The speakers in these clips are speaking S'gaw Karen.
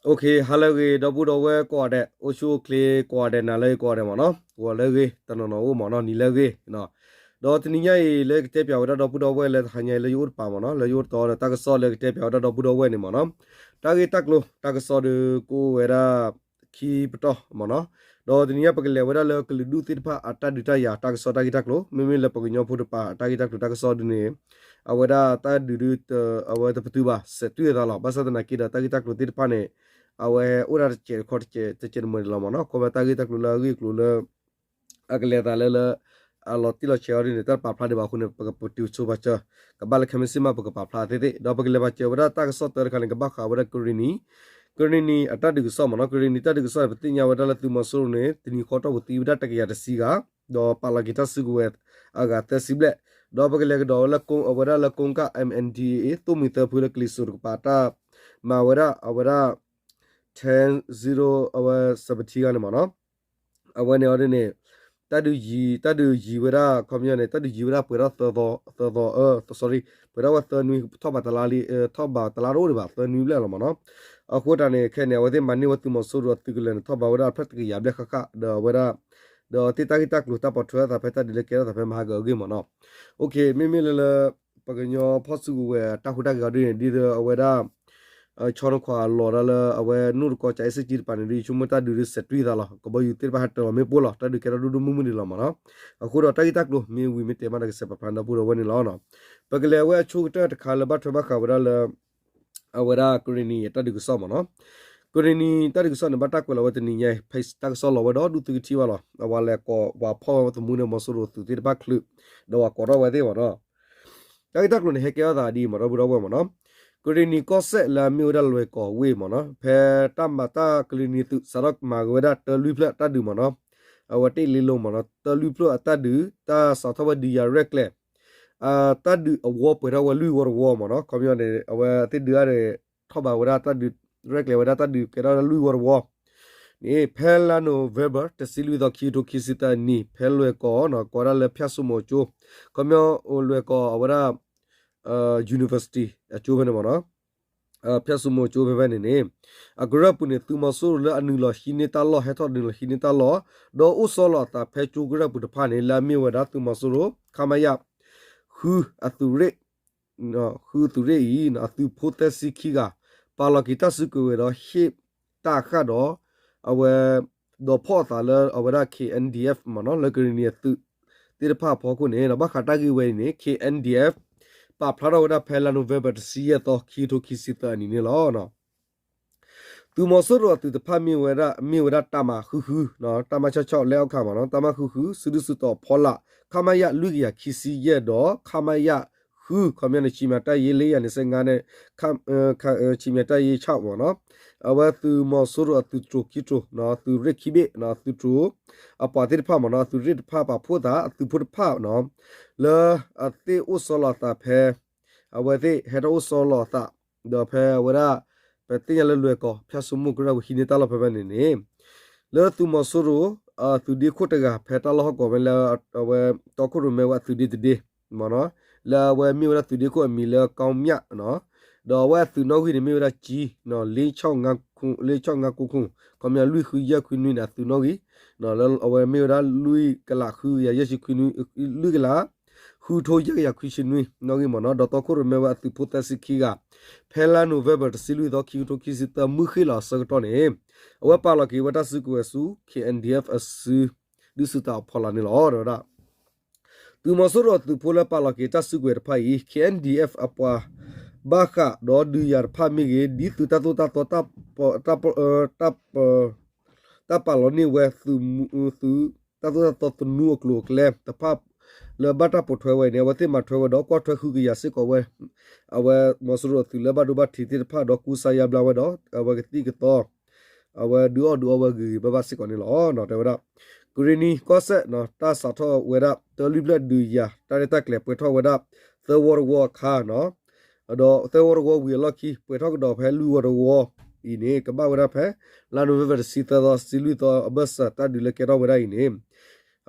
ဟါလၢအဂ့ၤ ဒီပုၢ်ဒီဝဲၢ်ကိးဂၤဒဲး, အိၣ်ဆူၣ်အိၣ်ချ့ကိးဂၤဒဲး, နၤလၢအဂ့ၤကိးဂၤဒဲးမ့ၢ်နီၤ, ဂီၤလၢအဂ့ၤ, တနီၤနီၤအိၣ်မ့ၢ်နီၤ, နံၤလၢအဂ့ၤ. ဒီးတနံၤညါအံၤ လၢကတဲပၠးဝဲဒၣ်ဒီပုၢ်ဒီဝဲၢ်လၢတဟါညါအံၤ လၢယအိၣ်တပၤမ့ၢ်နီၤ, လၢယအိၣ်တတီဒီး တၢ်ကစီၣ်လၢကတဲပၠးဝဲဒၣ်ဒီပုၢ်ဒီဝဲၢ်န့ၣ်မ့ၢ်နီၤ, တၢ်ဂ့ၢ်တၢ်ကျိၤ တၢ်ကစီၣ်ဒီးကအိၣ်ဝဲဒၣ် ခံပတီၢ်မ့ၢ်နီၤ. ဒီးတနံၤညါပကလဲၤဝဲဒၣ်လၢကလုာ်ဒူၣ်သ့ၣ်တဖၣ်အတၢ်ဒုးတၢ်ယၤ တၢ်ကစီၣ်တၢ်ဂ့ၢ်တၢ်ကျိၤ, မ့မ့ၢ်လၢပှၤကညီဖိတပၤအတၢ်ဂ့ၢ်တၢ်ကျိၤတၢ်ကစီၣ်ဒ်န့ၣ် အဝဲဒၣ်တၢ်ဒုးဒ် အဝဲတပတုာ်ဘၣ် စဲးတွံၢ်အသးလီၤ. ဘၣ်ဆၣ်သနာ်က့ဒီး တၢ်ဂ့ၢ်တၢ်ကျိၤသ့ၣ်တဖၣ်န့ၣ် အဝဲအိၣ်ဒၣ်တစဲးတခီတစဲးတစဲးတမှဲၤန့ၣ်လီၤမ့ၢ်နီၤ. ခီဖျိတၢ်ဂ့ၢ်တၢ်ကျိၤလၢအဂ့ၢ်အကျိၤလၢ အကလဲၤသးလၢလၢ အလီၤတံၢ်လီၤဆဲးအီၤဒ်န့ၣ် တၢ်တပာ်ဖျါဒံးဘၣ်အဃိန့ၣ် ပကပတုာ်ဆိပာ်စၢၤ ကဘၣ်လၢခဲမုၢ်ဆ့ၣ်မး ပကပာ်ဖျါသ့သ့ၣ်. ဒီးပကလဲၤပာ်စၢၤဝဲဒၣ်တၢ်ကစီၣ်တၢတခါန့ၣ် ကဘၣ်ဃးဝဲဒၣ်ကရ့ၣ်နံၤ, ကရ့ၣ်နံၤအတၢ်ဒုးကစီၣ်မ့ၢ်နီၤ. ကရ့ၣ်နံၤတၢ်ဒုးကစီၣ်န့ၣ် ပသ့ၣ်ညါဝဲဒၣ်လၢသုးမီၤစိရိၤန့ၣ် တနံၤဃီထီၣ်ပူၤသံဝဲဒၣ်တကယၤတဆံဂၤ, ဒီးပာ်လီၤက့ၤတၢ်စုကဝဲၤအဂၤသၢဆံဘျဲၣ်, ဒီးပကလဲၤကဒီးဝဲလၢ အဝဲဒၣ်လၢကိကၣ် MNDAA သိၣ်မှံသၢဖုလၢကလံၤစိးတကပၤတၢ် မၤဝဲဒၣ်အဝဲဒၣ် ten zero အဝဲ seventeen ဂၤန့ၣ်မ့ၢ်နီၤ. အဝဲန့ၣ်အီၤဒ်န့ၣ် တၢ်ဒုးယံၤ တၢ်ဒုးယံၤဝဲဒၣ် ခီပညီန့ၣ် တၢ်ဒုးယံၤဝဲဒၣ်ပှဲၤထီၣ်သၢသီ သၢသီ sorry ပှဲၤထီၣ်ဝဲသၢနွံ ထီၣ်ဘးတလါလံ ထီၣ်ဘးတလါတအိၣ်ဒံးဘၣ် သၢနွံဘျဲၣ်လီၤမ့ၢ်နီၤ. အဃိတၢ်န့ၣ် ခဲန့ၣ် အဝဲသ့ၣ်မၤန့ၢ်ဝဲသုးမီၤစိရိၤအသုးကလၢၤန့ၣ် ထီၣ်ဘးဝဲဒၣ်ဖျၢၣ်တကယၤဘျဲၣ်ဃၣ်ဃၣ် ဒီးအဝဲဒၣ် ဒီးသ့ၣ်တၢ်ဂ့ၢ်တၢ်ကျိၤတၢ်ပိာ်ထွဲအသးဖဲတၢ်ဒုးလၢကဲထီၣ်သးဖဲမဟါကအဂ့ၢ်မ့ၢ်နီၤ. မ့မ့ၢ်လၢလၢ ပှၤကညီဖီၣ်စုကဝဲၤတၢ်ဟူးတၢ်ဂဲၤအီၤဒ်န့ၣ် ဒ်သိးအဝဲဒၣ် ဆီနခွါလီၤဒၣ်လၢအဝဲနိၣ်တကီကၠၤအ့စ့ၣ်ကၠံတပၤန့ၣ် ဒ်ဆိကမိၣ်တၢ်ဒုးဒ်စဲးတွံၢ်သးလီၤ. ကဘီယူၤသ့ၣ်တဖၣ်ဟဲတၢၤလီၤမ့ၣ်ပိၢ်လီၤ. တၢ်ဒုးကဲထီၣ်ဒိၣ်ဒိၣ်မုၢ်မုၢ်ဒံးလီၤမ့ၢ်နီၤ. အဃိဒီးတၢ်ဂ့ၢ်တၢ်ကျိၤမ့ၢ်ဝံၤမ့ၢ်တဲမးဒီးကစဲးပာ်ဖျါဒီပုၢ်ဒီဝဲၢ်န့ၣ်လီၤ. ပကလဲၤဝဲအဆိကတၢၢ်တခါလၢဘၣ်ထွဲဘၣ်ဃးဝဲဒၣ်လၢ အဝဲဒၣ်ကရ့ၣ်နံၤအတၢ်ဒုးကစီၣ်မ့ၢ်နီၤ. ကရ့ၣ်နံၤတၢ်ဒုးကစီၣ်န့ၣ် ဘၣ်တၢ်ကွဲးလီၤဝဲတနံၤညါအံၤ ဖဲတၢ်ကစီၣ်လီၤဝဲဒီးဒူၣ်သုကထံၣ်ဘၣ်လီၤ. အဝဲလဲၤကိးပှၤဖီၣ်ဝဲသမူန့ၣ် မီၤစိရိၤသုးသ့ၣ်တဖၣ်ချုး ဒီးပှၤကိးထီၣ်ဝဲသ့ၣ်မ့ၢ်နီၤ. တၢ်ဂ့ၢ်တၢ်ကျိၤန့ၣ် ဟဲကဲထီၣ်သးဒ်အံၤမ့ၢ်ဒီပုၢ်ဒီဝဲၢ်မ့ၢ်နီၤ. ကရ့ၣ်နံၤကီၢ်စဲၣ်လၢအမ့ၢ်ဝဲဒၣ်လွဲၢ်ကီၢ်ဝ့ၢ်မ့ၢ်နီၤ ဖဲတၢ်မၤတၢ်ကရ့ၣ်နံၤသုး စးထီၣ်မၤက့ၤဝဲဒၣ်တၢလွံၢ်ဖျၢၣ်အတၢ်ဒုးမ့ၢ်နီၤ. အဝဲတ့ၢ်လ့လိမ့ၢ်နီၤ တၢလွံၢ်ဖျၢၣ်အတၢ်ဒုး တၢ်စးထီၣ်ဝဲဒုးယၤရဲၣ်ကျဲၤ တၢ်ဒုးအဝီပှဲၤထီၣ်ဝဲလွံၢ်ဝီတဝီမ့ၢ်နီၤ. ခီပညီန့ၣ် အဝဲသ့ၣ်ဒုးအါန့ၣ် ထီၣ်ဘးဝဲဒၣ်တၢ်ဒုး ရဲၣ်ကျဲၤဝဲဒၣ်တၢ်ဒုးကဲထီၣ်လွံၢ်ဝီတဝီန့ၣ် ဖဲလါနိၣ်ဝ့ဘၢၣ် တဆံလွံၢ်သီ ခံကထိခံဆံသၢအနံၤ ဖဲလွဲၢ်ကီၢ်နီၤ ကိးဝဲဒၣ်လၢဖၠၣ်စိမိၤအကၠိ ခီပညီလွဲၢ်ကီၢ်အဝဲဒၣ် university အကၠိဖဲန့ၣ်မ့ၢ်နီၤ. ဖၠၣ်စိမိၤအကၠိဖဲဖဲန့ၣ်န့ၣ် အကရၢၢ်ပူၤန့ၣ် သုးမီၤစိရိၤလၢအနုာ်လီၤဟံးန့ၢ်တၢ်လီၢ် ဟဲထီၣ်နုာ်လီၤဟံးန့ၢ်တၢ်လီၢ် ဒီးအိၣ်ဆီလီၤအသးဖဲကၠိကရၢၢ်ပူၤတဖၣ်န့ၣ် လၢအမ့ၢ်ဝဲဒၣ်သုးမီၤစိရိၤ ခမရ ဃုအသုးရ့ၣ် ဃုသုးရ့ၣ်အံၤ အသုးဖိသၢဆံခံဂၤ ပာ်လီၤက့ၤတၢ်စုကဝဲၤဒီးဟ့ၣ်တၢ်ဃၣ်ဒီး အဝဲ ဒီးဖီၣ်အသးလၢအဝဲဒၣ် KNDF မ့ၢ်နီၤ လၢကရ့ၣ်နံၤအသုးသ့ၣ်တဖၣ်အဖီခိၣ်န့ၣ် ဘၣ်ဃးတၢ်ဂ့ၢ်ဝဲအံၤန့ၣ် KNDF ပာ်ဖျါထီၣ်ဝဲဒၣ်ဖဲလါနိၣ်ဝ့ဘၢၣ် တဆံယဲၢ်သီ ခံကထိခံဆံသၢအနံၤန့ၣ်လီၤ. သုးမီၤစိရိၤအသုးတဖၣ်မ့ၢ်ဝဲဒၣ် မ့ၢ်ဝဲဒၣ် တပ်မ ဃုဃု တပ်မ ခြောက်ခြောက် လက်အောက်ခံ မ့ၢ်နီၤ တပ်မ ဃုဃု စုဒုၣ်စုတီၤအဖီလာ် ခမရ လွံၢ်ကယၤခံဆံယဲၢ်ဒီး ခမရ ဃု ခီပညီန့ၣ် ခြေမက်တပ်ရင်း လေးရာနှစ်ဆယ့်ငါး န့ၣ် ခြေမက်တပ်ရင်း ခြောက် မ့ၢ်နီၤ အဝဲသုးမီၤစိရိၤအသုးတြိၤခံတြိၤ သုးရ့ၣ်ခံဘ့ၣ် သုးတြိၤ အပှၤသ့ၣ်တဖၣ်မ့ၢ်နီၤ အသုးရ့ၣ်တဖၣ်ပာ်ဖှိၣ်သး အသုးဖိတဖၣ်နီၤ လၢအသ့ၣ်အိၣ်ဆီလီၤအသးဖဲ အဝဲသ့ၣ်ဟဲထီၣ်အိၣ်ဆီလီၤအသး ဒီးဖဲအဝဲဒၣ် ပသ့ၣ်ညါလၢလွဲၢ်ကီၢ် ဖၠၣ်စိမိၤကရၢၢ်ပူၤဟံးန့ၢ်တၢ်လီၢ်ဖဲဖဲန့ၣ်န့ၣ် လၢသုးမီၤစိရိၤ အသုးဒ့ခိၣ်တဂၤ ဖဲတၢ်လီၢ်ဟီၣ်ကဝီၤဖဲလၢ အဝဲတီခိၣ်ရိၣ်မဲဝဲအသုးဒ့တဒ့ မ့ၢ်နီၤ လၢအဝဲမ့ၢ်ဝဲဒၣ်သုးဒ့ခိၣ်အမံၤလၢ ကောင်းမြတ် နီၤ ဒီးအဝဲအသုးနီၣ်ဂံၢ်န့ၣ် မ့ၢ်ဝဲဒၣ် ကၠံ နီၤ လေးခြောက်ငါးကိုး လေးခြောက်ငါးကိုး ခိၣ် ခီပညီ လွံၢ်ဃုယဲၢ်ခွံနွံန့ၣ် အသုးနီၣ်ဂံၢ် လၢအဝဲမ့ၢ်ဝဲဒၣ် လွံၢ်ကလးဃုကယၤယဲၢ်ဆံခွံနွံ လွံၢ်ကလး ဃုကထိယဲၢ်ကယၤခွံဆံနွံ နီၣ်ဂံၢ်မ့ၢ်နီၤ ဒီးတီခိၣ်ရိၣ်မဲဝဲအသုးဖိသၢဆံခံဂၤ ဖဲလါနိၣ်ဝ့ဘၢၣ် တဆံလွံၢ်သီ ခံကထိခံဆံသၢ မုၢ်ဃ့ၢ်လီၤအဆၢကတီၢ်န့ၣ် အဝဲပာ်လီၤက့ၤဝဲတၢ်စုကဝဲၤဆူ KNDF အစု ဒုးစုတီၤအဖီလာ်န့ၣ်လီၤ တဲဝဲဒၣ် သုးမီၤစိရိၤအသုးဖိလၢပာ်လီၤက့ၤတၢ်စုကဝဲၤတဖၣ်အံၤ KNDF အပှၤ ဘၣ်ဃးဒီးဒုးယၤတဖၣ်မ့ၢ်ဂ့ၤ ဒ်သုးတၢ်သိၣ်တၢ်သီ တၢ်ပာ်လီၤန့ၢ်ဝဲ သုး တၢ်သိၣ်တၢ်သီသနူအကျိၤအကျဲတဖၣ် လၢဘၣ်တၢ်ပိာ်ထွဲဝဲန့ၣ် အဝဲသ့ၣ်မၤထွဲဝဲဒီးကွၢ်ထွဲဃုကယၤစ့ၢ်ကီးဝဲ အဝဲမီၤစိရိၤအသုးလၢဘၣ်ဒိဘၣ်ထံးသ့ၣ်တဖၣ်ဒီးကူစါယါဘျါဝဲဒီး အဝဲကသံၣ်ကသီ အဝဲဒုးအီၣ်ဒုးအီဝဲဂ့ၤဂ့ၤဘၣ်ဘၣ်စ့ၢ်ကီးန့ၣ်လီၤ. တဲဝဲဒၣ် ကရ့ၣ်နံၤကီၢ်စဲၣ် တၢ်စးထီၣ်ဝဲဒၣ် တၢလွံၢ်ဖျၢၣ်ဒုးယၤ တၢ်ရဲၣ်တၢ်ကျဲၤပှဲၤထီၣ်ဝဲဒၣ် သၢဝီတဝီအခါနီၤ ဒီးသၢဝီတဝီဝံၤအလီၢ်ခံ ပှဲၤထီၣ်ကဒီးဖဲလွံၢ်ဝီတဝီအံၤန့ၣ် ကဘၣ်ဝဲဒၣ်ဖဲ လါနိၣ်ဝ့ဘၢၣ် တဆံသၢသီ တဆံလွံၢ်သီအဘၢၣ်စၢၤ တၢ်ဒုးလၢကဲထီၣ်ဝဲဒၣ်အံၤန့ၣ်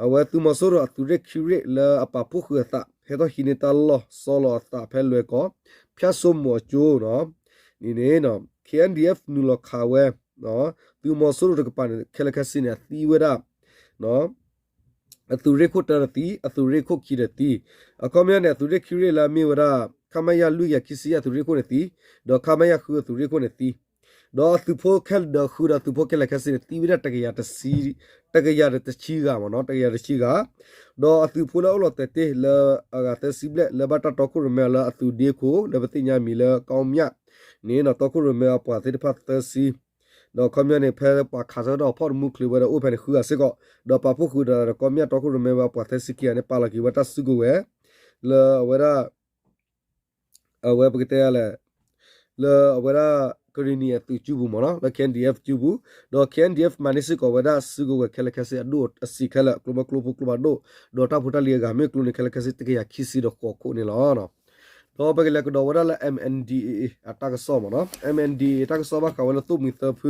အဝဲသုးမီၤစိရိၤအသုးရ့ၣ်ခံရ့ၣ်လၢအပာ်ဖှိၣ်ဃုာ်အသး ဟဲထီၣ်ဟံးန့ၢ်တၢ်လီၢ် ဆီလီၤအသးဖဲလွဲၢ်ကီၢ် ဖၠၣ်စိမိၤအကၠိနီၤ န့ၣ်န့ၣ် K N D F နုာ်လီၤခးဝဲ သုးမီၤစိရိၤတကပၤန့ၣ် ခဲလၢာ်ခဲဆ့န့ၣ် အသံဝဲဒၣ် အသုးရ့ၣ်ခိၣ်တၢတသံ, အသုးရ့ၣ်ခိၣ်ခံတသံ, အခီပညီန့ၣ် အသုးရ့ၣ်ခံရ့ၣ်လၢအမ့ၢ်ဝဲဒၣ် ခမရ လွံၢ်ကယၤခံဆံယဲၢ် အသုးရ့ၣ်ခိၣ်န့ၣ်သံ, ဒီး ခမရ ဃု အသုးရ့ၣ်ခိၣ်န့ၣ်သံ, ဒီးအသုးဖိခဲလၢာ်ဒီးဃုဒီးအသုးဖိခဲလၢာ်ခဲဆ့န့ၣ် သံဝဲဒၣ်တကယၤတဆံ, တကယၤတဆံဂၤမ့ၢ်နီၤ, တကယၤတဆံဂၤ, ဒီးအသုးဖိလၢအအိၣ်လီၤတဲာ်တ့ၢ်လၢအဂၤသၢဆံဘျဲၣ် လၢဘၣ်တၢ်တီခိၣ်ရိၣ်မဲအီၤလၢအသုးဒ့ခိၣ် လၢပသ့ၣ်ညါမံၤလၢ ကီမၠၣ်န့ၣ်နီၤ, တီခိၣ်ရိၣ်မဲအပှၤသ့ၣ်တဖၣ်သၢဆံ ဒီးခီပညီန့ၣ် ဖဲပှၤခးဆၢကတီၢ်ဖီၣ်တမူချ့ဝဲဒီးအိၣ်ဖဲန့ၣ်ဃုဂၤစ့ၢ်ကီး, ဒီးပာ်ဖှိၣ်ဃုာ်ဒီးကီမၠၣ်တီခိၣ်ရိၣ်မဲဝဲအပှၤသၢဆံခံဂၤန့ၣ် ပာ်လီၤက့ၤဝဲတၢ်စုကဝဲၤ လၢအဝဲဒၣ် အဝဲပကတဲလဲၣ် လၢအဝဲဒၣ် ကရံၣ်နံၣ်အသုးကၠူပူၤမ့ၢ်နီၤ, လၢ K N D F ကၠူပူၤ, ဒီး K N D F မၤန့ၢ်စ့ၢ်ကီးဝဲဒၣ်စုကဝဲၤခဲလၢာ်ခဲဆ့အဒိၣ်အဆံးခဲလၢာ် ကျိဖးဒိၣ် ကျိဖးဒိၣ်, ဒီးတၢ်ဖိတၢ်လံၤအဂၤမ့ၢ်ကျိန့ၣ် ခဲလၢာ်ခဲဆ့တကယၤခံဆံဒီးဃိးခိၣ်န့ၣ်လီၤ. ဒီးပကလဲၤကဒီးဝဲဒၣ်လၢ M N D A A အတၢ်ကစီၣ်မ့ၢ်နီၤ, M N D A A တၢ်ကစီၣ်ဘၣ်ဃးဝဲလၢသိၣ်မှံသၢဖု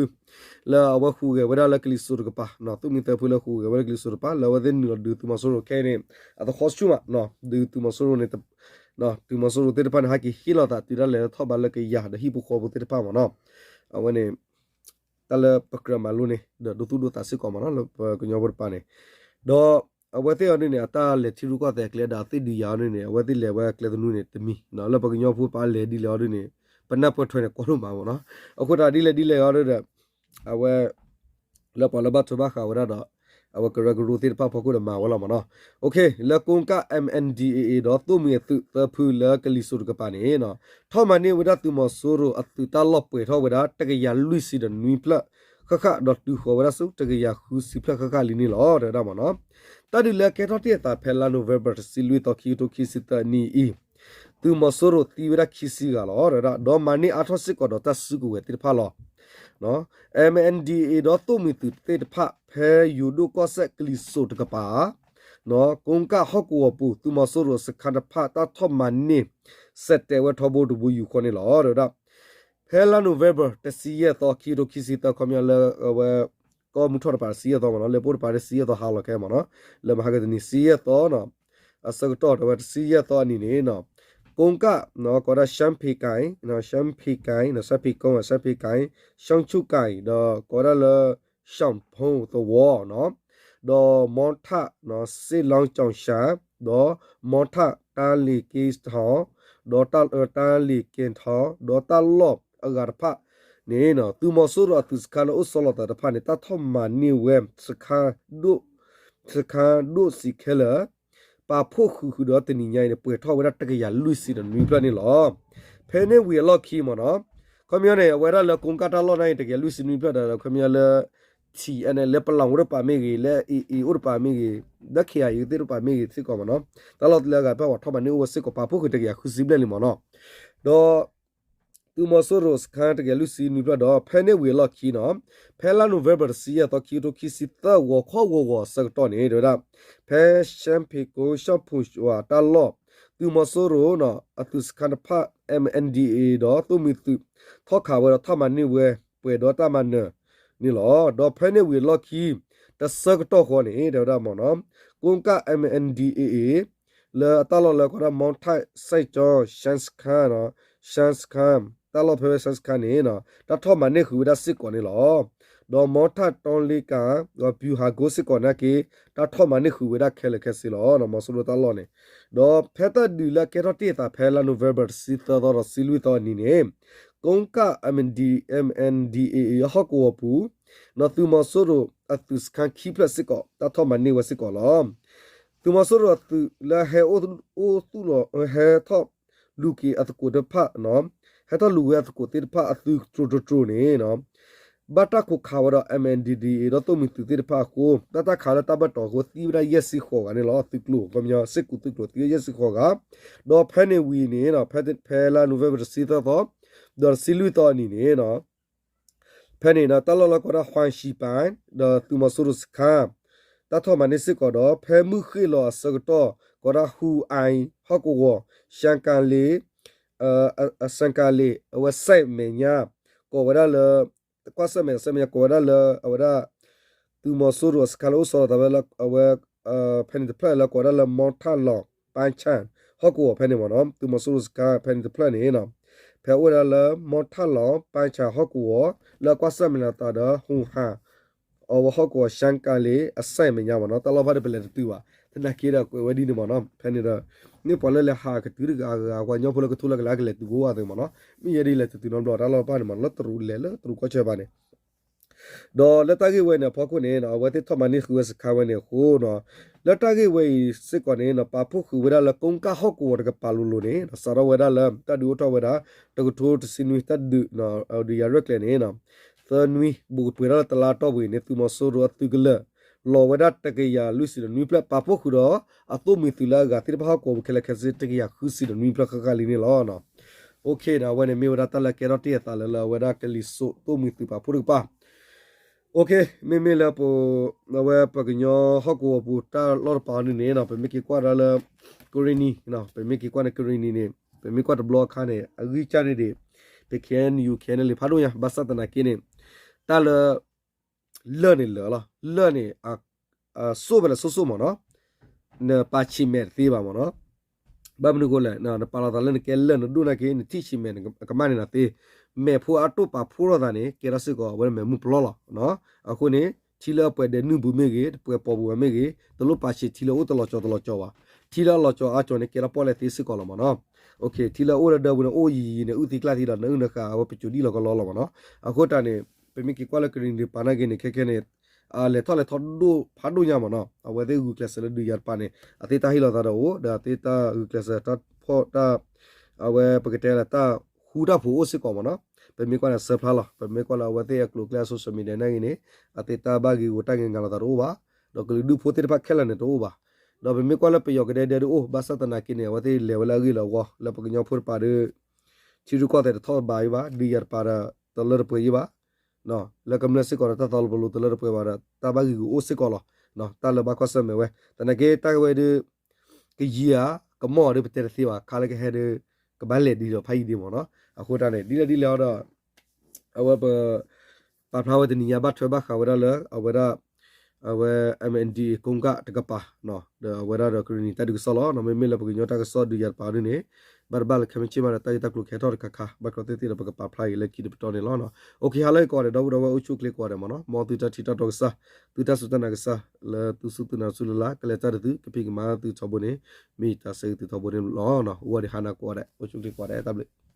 လၢအဝဲဟူးဂဲၤဝဲဒၣ်လၢကလံၤစိးတကပၤ, သိၣ်မှံသၢဖုလၢဟူးဂဲၤဝဲလၢကလံၤစိးတကပၤ လၢအဝဲသ့ၣ်နုာ်လီၤဒုးသုးမီၤစိရိၤခဲအံၤန့ၣ် အသဟီၣ်ဆူၣ်မး, ဒုးသုးမီၤစိရိၤန့ၣ် သုးမီၤစိရိၤသ့ၣ်တဖၣ်န့ၣ် ဟဲက့ၤဟ့ၣ်လီၤသးတုၤဒၣ်လဲာ်လၢထီၣ်ဘးလၢကယၤဒီးဟံၣ်ဖိဃီဖိသ့ၣ်တဖၣ်မ့ၢ်နီၤ, အဝဲန့ၣ် တၢ်လၢပကြၢးမၤလိန့ၣ် ဒီးဒိသူၣ်ဒိသးစ့ၢ်ကီးမ့ၢ်နီၤ လၢပကညီဖိတကပၤန့ၣ်, ဒီးအဝဲသ့ၣ်အီၤဒ်န့ၣ် အတၢ်လဲၤထံရူၢ်ကီၢ်သဲးအကျဲဒီးအသ့ၣ်ဒုးယၤအီၤဒ်န့ၣ် အဝဲသ့ၣ်လဲၤဝဲကျဲသနူန့ၣ်တမံၤ, လၢပကညီဖိပာ်လဲၤဒ်လဲၣ်အီၤဒ်န့ၣ် ပနၢ်ပၢၢ်ထွဲန့ၣ်ကီဒိၣ်မးမ့ၢ်နီၤ, အဃိသတးဒ်လဲၣ်ဒ်လဲၣ်အီၤဒ်ဒီး အဝဲ လၢပှၤလၢဘၣ်ထွဲဘၣ်ဃးဝဲဒၣ်ဒီး အဝဲကရၢကရိသ့ၣ်တဖၣ်ဖီခိၣ်ဒီးမၤဝဲလီၤမ့ၢ်နီၤ, လၢကိကၣ် M N D A A ဒီးသိၣ်မှံအသုးသၢဖုလၢကလံၤစိးတကပၤန့ၣ် ထီၣ်မၤန့ၢ်ဝဲဒၣ်သုးမီၤစိရိၤအသုးတၢ်လီၢ်ပှဲၤထီၣ်ဝဲဒၣ် တကယၤလွံၢ်ဆံဒီးနွံဖျၢၣ်ဃၣ်ဃၣ် ဒီးတုၤဃီၤဝဲဒၣ်ဆူတကယၤဃုဆံဖျၢၣ်ဃၣ်ဃၣ်လံန့ၣ်လီၤ တဲဝဲဒၣ်မ့ၢ်နီၤ, တၢ်ဒုးလၢအကဲထီၣ်တ့ၢ်အသးဖဲလါ November တဆံလွံၢ်သီ ခံကထိခံဆံသၢနံၣ်အံၤ သုးမီၤစိရိၤသံဝဲဒၣ်ခံဆံဂၤလီၤ တဲဝဲဒၣ်, ဒီးမၤန့ၢ်အါထီၣ်စ့ၢ်ကီးဒီးတၢ်စုကဝဲၤသ့ၣ်တဖၣ်လီၤ M N D A A ဒီးသိၣ်မှံသုးသ့ၣ်တဖၣ် ဖဲယိၤဒိၣ်ကီၢ်စဲၣ်ကလံၤစိးတကပၤ ကိကၣ်ဟီၣ်ကဝီၤပူၤ သုးမီၤစိရိၤစခါတဖၣ် တၢ်ထီၣ်မၤန့ၢ် စဲးတဲာ်ဝဲထီဘိတဘိယူၢ်ဃီန့ၣ်လီၤ တဲဝဲဒၣ်, ဖဲလါ November တဆံယဲၢ်သီ ခံကထိခံဆံသၢ ခီပညီလၢ အဝဲ ကီၢ်မုၢ်ထီၣ်တပၤတဆံယဲၢ်သီမ့ၢ်နီၤ လၢပအိၣ်တပၤတဆံယဲၢ်သီဟါလီၤခဲမ့ၢ်နီၤ လၢမဟါကတနံၤ တဆံယဲၢ်သီ အဆၢကတီၢ်တဲဝဲတဆံယဲၢ်သီအနံၤန့ၣ် ကိကၣ် ကိးဒၣ် ရှမ်းဖီကၠိၣ် ရှမ်းဖီကၠိၣ် ရှမ်းဖီကၠိၣ် ရှမ်းဖီကၠိၣ် ဒီးကိးဝဲဒၣ်လၢ ရှၣ်ဖိသဝီ ဒီးမီထၣ် စ့လီကၠီၣ်ရှၣ် ဒီးမီထၣ် တၢ်လ့ၤက့ထီၣ် ဒီးတၢ်လ့ၤက့ထီၣ် ဒီးတၢ်လီၢ်အဂၤတဖၣ်န့ၣ် သုးမီၤစိရိၤအသုးစခါလၢအိၣ်ဆီလီၤသးတဖၣ်န့ၣ် တၢ်ထီၣ်မၤန့ၢ်ဝဲ စခါဒိၣ်စံးခဲလၢာ် ပာ်ဖှိၣ်ဃုာ်ဃုာ်ဒီးတနံၤညါအံၤန့ၣ် ပှဲၤထီၣ်ဝဲဒၣ်တကယၤလွံၢ်ဆံဒီးနွံဖျၢၣ်န့ၣ်လီၤ. ဖဲန့ၣ်ဝံၤအလီၢ်ခံမ့ၢ်နီၤ, ခီပညီန့ၣ် အဝဲဒၣ်လၢကိကၣ်တၢ်လီၢ်န့ၣ် တကယၤလွံၢ်ဆံနွံဖျၢၣ်ဒီး ခီပညီလၢ ထံၣ်အဲန့ၣ် လၢပလီၢ်အိၣ်တပၤမ့ၢ်ဂ့ၤ, လၢ AA အိၣ်တပၤမ့ၢ်ဂ့ၤ, လၢ KIA သ့ၣ်တပၤမ့ၢ်ဂ့ၤစ့ၢ်ကီးမ့ၢ်နီၤ, တၢ်လီၢ်လၢအဂၤတဖၣ်ပှၤထီၣ်မၤန့ၢ်အိၣ်ဝဲစ့ၢ်ကီး ပာ်ဖှိၣ်ဃုာ်တကယၤဃုဆံဘျဲၣ်လံမ့ၢ်နီၤ, ဒီး သုးမီၤစိရိၤစခါတကယၤလွံၢ်ဆံနွံဖျၢၣ်ဒီး ဖဲန့ၣ်ဝံၤအလီၢ်ခံနီၤ, ဖဲလါနိၣ်ဝ့ဘၢၣ်တဆံယဲၢ်သီ ခံကထိခံဆံသၢ ဂီၤခီဂီၤဂီၤအဆၢကတီၢ်န့ၣ် တဲဝဲဒၣ် ဖဲရှမ်းဖီကၠိၣ် ရှၣ်ဖီကၠိၣ်တၢ်လီၢ် သုးမီၤစိရိၤ အသုးစခါတဖၣ် MNDAA ဒီးသိၣ်မှံသုး ထီၣ်ခးဝဲဒီးထီၣ်မၤန့ၢ်ဝဲ ပှဲၤဒီးတၢ်မၤနၢၤန့ၣ်လီၤ. ဒီးဖဲန့ၣ်ဝံၤအလီၢ်ခံ တဆၢကတီၢ်ဃီန့ၣ် တဲဝဲဒၣ်မ့ၢ်နီၤ ကိကၣ် MNDAA လၢအတၢ်လီၢ်လၢကိးဒၣ် မီထၣ်စဲၣ်ကၠီ ရှမ်းစခါ ရှမ်းစခါ တၢ်လီၢ်ဖဲဝဲရှမ်းစခါန့ၣ် တၢ်ထီၣ်မၤန့ၢ်ဃုာ်ဝဲဒၣ်စ့ၢ်ကီးန့ၣ်လီၤ. ဒီးမီထၣ်တီလ့ကၣ် ဒီးပျူၤဟးကိစ့ၢ်ကီးနာ်က့ တၢ်ထီၣ်မၤန့ၢ်ဃုာ်ဝဲဒၣ်ခဲလၢာ်ခဲဆ့လီၤ မီၤစိရိၤတၢ်လီၢ်န့ၣ်. ဒီးဖဲတၢ်ဒုးလၢအကဲထီၣ်တ့ၢ်အသးဖဲလါနိၣ်ဝ့ဘၢၣ်တဆံသၢသီဒီးတဆံလွံၢ်သီအနံၤန့ၣ် ကိကၣ် MNDAA ဟီၣ်ကဝီၤပူၤ သုးမီၤစိရိၤအသုးစခါခံဖျၢၣ်စ့ၢ်ကီး တၢ်ထီၣ်မၤန့ၢ်ဝဲစ့ၢ်ကီးလီၤ. သုးမီၤစိရိၤအသုးလၢဟဲအိၣ်သူၣ်လီၤ ဟဲထီၣ်လူၤက့ၤအသကိးတဖၣ် ဟဲထီၣ်လူၤဝဲအသကိးသ့ၣ်တဖၣ်အသုးတြိၤတြိၤန့ၣ် ဘၣ်တၢ်ခိးခးဝဲဒီး MNDAA ဒီးသိၣ်မှံသုးသ့ၣ်တဖၣ်အဃိ ဘၣ်တၢ်ခးလၢတၢ်ဘၢၣ်တီၤအဃိ သံဝဲဒၣ်ယဲၢ်ဆံဃိးဂၤန့ၣ်လီၤ. သုးကျိၤ ခီပညီ စ့ၢ်ကူးသုးကျိၤ သံဝဲယဲၢ်ဆံဃိးဂၤ ဒီးဖဲန့ၣ်ဝံၤန့ၣ် ဖဲလါနိၣ်ဝ့ဘၢၣ်တဆံသၢသီ ဒီးတဆံလွံၢ်သီအနံၤန့ၣ် ဖဲန့ၣ်ဒီး တၢ်လီၢ်လၢကိးဒၣ် ဟွၣ်ရှံပၣ် ဒီးသုးမီၤစိရိၤစခါ တၢ်ထီၣ်မၤန့ၢ်စ့ၢ်ကီးဒီး ဖဲမုၢ်ဃ့ၢ်လီၤအဆၢကတီၢ် ကိးဒၣ် ဟူးအၣ် ဟီၣ်ကဝီၤ ရှၣ်ကၤလ့ၣ် ရှၣ်ကၤလ့ၣ် အဝဲစဲးမဲာ်ညါ ကိးဝဲဒၣ်လၢ ကွၢ်စဲးမဲာ် စဲးမဲာ်ညါ ကိးဝဲဒၣ်လၢ အဝဲဒၣ် သုးမီၤစိရိၤအစခါလၢအိၣ်ဆီလီၤသးဝဲလၢ အဝဲ ဖဲန့ၣ်တဖျၢၣ်လၢကိးဝဲဒၣ်လၢ မီထၣ်လီၤ ပၣ်ဆၣ် ဟီၣ်ကဝီၤဖဲန့ၣ်မ့ၢ်နီၤ သုးမီၤစိရိၤစခါဖဲန့ၣ်တဖျၢၣ်န့ၣ် ဖဲအိၣ်ဝဲဒၣ်လၢ မီထၣ်လီၤ ပၢ်ဆၣ်ဟီၣ်ကဝီၤ လၢအကွၢ်ဆၢၣ်မဲာ်လိာ်သးဒီး ဟူဟၣ် အဝဲဟီၣ်ကဝီၤ ရှၢကၤလ့ အစဲးမဲာ်ညါမ့ၢ်နီၤ, တၢ်လီၢ်ဖဲန့ၣ် ပလဲၤတတုၤဘၣ်, သနာ်က့ဒီး ကွဲးဝဲဒ်န့ၣ်မ့ၢ်နီၤ, ဖဲန့ၣ်ဒီး မ့ၢ်ပှၤလၢလဲၤဟးကတုၤတဂၤဂၤ ပှၤကညီဖိလၢကထိလၢကလဲၤ ကလဲၤတုၤကအိၣ်အသိးမ့ၢ်နီၤ, မ့ၢ်ယဲဒ်လဲၤတတုၤနီတဘျီ တၢ်လီၢ်ဖဲန့ၣ်မ့ၢ်နီၤ, လၢတရူးလဲၤလၢတရူးကီၢ်ဆၢဖဲန့ၣ် ဒီးလၢတၢ်ဂ့ၢ်ဝဲန့ၣ်အဖီခိၣ်န့ၣ် အဝဲသ့ၣ်ထီၣ်မၤန့ၢ်ဃုာ်ဝဲစခါဝဲန့ၣ်အဃိ လၢတၢ်ဂ့ၢ်ဝဲအံၤစ့ၢ်ကီးန့ၣ် ပာ်ဖှိၣ်ဃုာ်ဝဲဒၣ်လၢ ကိကၣ်ဟီၣ်ကဝီၤတကပၤလိၤလိၤန့ၣ် စးထီၣ်ဝဲဒၣ်လၢ တၢ်ဒုးအိၣ်ထီၣ်ဝဲဒၣ် တကထိတဆံနွံ တၢ်ဒုး ဒုးယၤရဲၣ်ကျဲၤန့ၣ် သၢနွံ ဘူးကပှဲၤထီၣ်လၢတလါအတီၢ်ပူၤအံၤန့ၣ် သုးမီၤစိရိၤအသုးကလၢာ် လီၤဝဲဒၣ်တကယၤလွံၢ်ဆံဒီးနွံဖျၢၣ် ပာ်ဖှိၣ်ဃုာ်ဒီး အသိၣ်မှံၤသုးလၢအဂၤသ့ၣ်တဖၣ်ဟီၣ်ကဝီၤပူၤခဲလၢာ်ခဲဆ့ တကယၤဃုဆံဒီးနွံဖျၢၣ်ဃၣ်ဃၣ်လံန့ၣ်လီၤ. OK ဒီးအဝဲန့ၣ်မ့ၢ်ဝဲဒၣ်တၢ်လၢကဲထီၣ်တ့ၢ်အသးလၢ လၢအဝဲဒၣ်ကလံၤစိးသိၣ်မှံၤသုးပာ်ဖှိၣ်တကပၤ OK မ့မ့ၢ်လၢပ အဝဲပကညီဟီၣ်ကဝီၤပူၤတၢ်လီၢ်တပၤအံၤန့ၣ် ပမ့ၢ်က့ၤကွၢ်ဒၣ်လၢ ကရ့ၣ်နံၤ ပမ့ၢ်က့ၤကွၢ်န့ၣ် ကရ့ၣ်နံၤန့ၣ် ပမ့ၢ်ကွၢ်တဘျီအခါန့ၣ် အဂံၢ်စၢ်န့ၣ်ဒံး ပ KNU KNLA ဖးဒိၣ်ညါ ဘၣ်ဆၣ်သနာ်က့န့ၣ် တၢ်လၢ လၢၢ်န့ၣ်လၢာ်လီၤ လၢၢ်န့ၣ် စိၣ်ဖဲလဲၣ်စိၣ်စိၣ်မ့ၢ်နီၤ နပာ်ဆံးမဲာ်တသ့ဘၣ်မ့ၢ်နီၤ ဘၣ်မနုၤအဃိလဲၣ် နပာ်လီၤသးလၢနကဲလၢၢ်နဒိၣ်နာ်က့ နထံၣ်ဆံးမဲာ်ကမၣ်န့ၣ်နသ့ မဲာ်ဖိအတိၢ်ပာ်ဖှိၣ်ထီၣ်သးန့ၣ် ကဲထီၣ်စ့ၢ်ကီးအဝဲဒၣ်မဲာ်မုၢ်ပျီလီၤ. အဃိန့ၣ် ထံလၢအပှဲၤဒဲးနုာ်ပူၤမ့ၢ်ဂ့ၤ တပှဲၤပိာ်ပူၤဘၣ်မ့ၢ်ဂ့ၤ တလိၣ်ပာ်ဆံးထံလၢအိၣ်တလီၤကၠီၤတလီၤကၠီၤဘၣ်. ထံလၢအလီၤကၠီၤအါကၠီၤန့ၣ် ကဲထီၣ်ပီၣ်လဲၣ်သ့စ့ၢ်ကီးလီၤမ့ၢ်နီၤ. ထံလၢအအိၣ်လၢဒၢပူၤန့ၣ် အိၣ်ယံၤယံၤန့ၣ် အုၣ်သံကျၢ်သံဒီး နအုၣ်နဃာ်အဝဲပစိၤဒံၣ်လီၤကလီလီၤမ့ၢ်နီၤ. အဃိတၢ်န့ၣ် ပမ့ၢ်က့ၤကွၢ်လၢကရ့ၣ်နံၤတပၤနာ်က့န့ၣ် ခဲခဲန့ၣ် လဲၤထီၣ်လဲၤထီဒိၣ်ဖးဒိၣ်ညါမ့ၢ်နီၤ. အဝဲသ့ၣ်ဂုာ်ကျဲးစၢးလၢဒုးယၤတပၤန့ၣ် အသ့ၣ်တၢ်ဟ့ၣ်လီၤသးဒီးအိၣ် ဒီးအသ့ၣ်တၢ်ဂုာ်ကျဲးစၢးတၢ်ဖီၣ်တၢ် အဝဲပကတဲလၢတၢ်ဃူတၢ်ဖိးအိၣ်စ့ၢ်ကီးမ့ၢ်နီၤ. ပမ့ၢ်ကွၢ်န့ၣ်ဆၢဖျါလီၤ. ပမ့ၢ်ကွၢ်လၢအဝဲသ့ၣ်အကျိၤအကျဲ social media နာ်က့န့ၣ် အသ့ၣ်တၢ်ဘၣ်ဂ့ၢ်ဂူာ်တၢ်ဂ့ၤဂၤလိာ်သးတအိၣ်ဘၣ်. ဒီးကလုာ်ဒူၣ်ဖိသ့ၣ်တဖၣ်ခဲလၢာ်န့ၣ်တအိၣ်ဘၣ်. ဒီးပမ့ၢ်ကွၢ်လၢပယီၤကဒဲဒဲဒုးအိၣ် ဘၣ်ဆၣ်သနာ်က့န့ၣ် အဝဲသ့ၣ်လဲၤဝဲလၢအဂ့ၢ်လၢအဝီ လၢပကညီဖိတပၤဒီး ထံရူၢ်ကီၢ်သဲးတထီၣ်ဘးယံၤဘၣ် ဒုးယၤတပၤဒီးတလၢတပှဲၤယံၤဘၣ်. လၢကမျၢၢ်စ့ၢ်ကီးဒီးတၢ်သီလိၤပလိၤတလၢတပှဲၤဘၣ်ဒီး တၢ်ဘၣ်ဂ့ၢ်ဂူာ်အိၣ်စ့ၢ်ကီးလီၤ. တၢ်လၢဘၣ်ကွၢ်ဆၢၣ်မဲာ်ဝဲ သနာ်က့တၢ်ဝဲဒုး ကယံၤဧါ ကမီၣ်ဧါဒီးပတဲတသ့ဘၣ် ခါလၢကဟဲဒီး ကဘၣ်လဲၤဒ်ဒီးဖးယံၤဒ်မ့ၢ်နီၤ. အဃိတၢ်န့ၣ် ဒ်လဲၣ်ဒ်လဲၣ်အီၤဒီး အဝဲပ ပာ်ဖျါဝဲတနံၤညါ ဘၣ်ထွဲဘၣ်ဃးဝဲဒၣ်လၢ အဝဲဒၣ် အဝဲ MNDAA ကိကၣ်တကပၤ ဒီးအဝဲဒၣ်ဒီးကရ့ၣ်နံၤတၢ်ဒုးကစီၣ်လီၤ. မ့မ့ၢ်လၢပကညီတၢ်ကစီၣ်ဒုးယၤတပၤဒ်န့ၣ် ဘၣ်တဘၣ်လၢခဲမုၢ်ဆ့ၣ်မးဒီး တၢ်ဂ့ၢ်တၢ်ကျိၤကဟဲထီၣ်တခါခါ ဘၣ်ကျီသ့ၣ်သ့ၣ်ဒီး ပကပာ်ဖျါအံၤလၢခံတပတီၢ်န့ၣ်လီၤ. အိၣ်ခ့ ဟါလၢအဂ့ၤကိးဂၤဒဲး ဒီပုၢ်ဒီဝဲၢ်အိၣ်ဆူၣ်အိၣ်ချ့ကိးဂၤဒဲးမ့ၢ်နီၤ. မ်သုတၢ်ထံၣ်တၢ်တီကစၢ် သုတၢ်စူၢ်တၢ်နာ်ကစၢ် လၢသုစူၢ်သုနာ်ဆူလၢ်လၢ် ကလဲၤတၢ်ဒီးသု ကဖံးကမၤသုထီဘိန့ၣ် မ့ၢ်တၢ်ဆၢဂ့ၤသုထီဘိန့ၣ်လီၤ. အိၣ်ဝဲဒၣ်ဟါနၤကိးဂၤဒဲး အိၣ်ဆူၣ်အိၣ်ချ့ကိးဂၤဒဲး တၢ်ဘျုး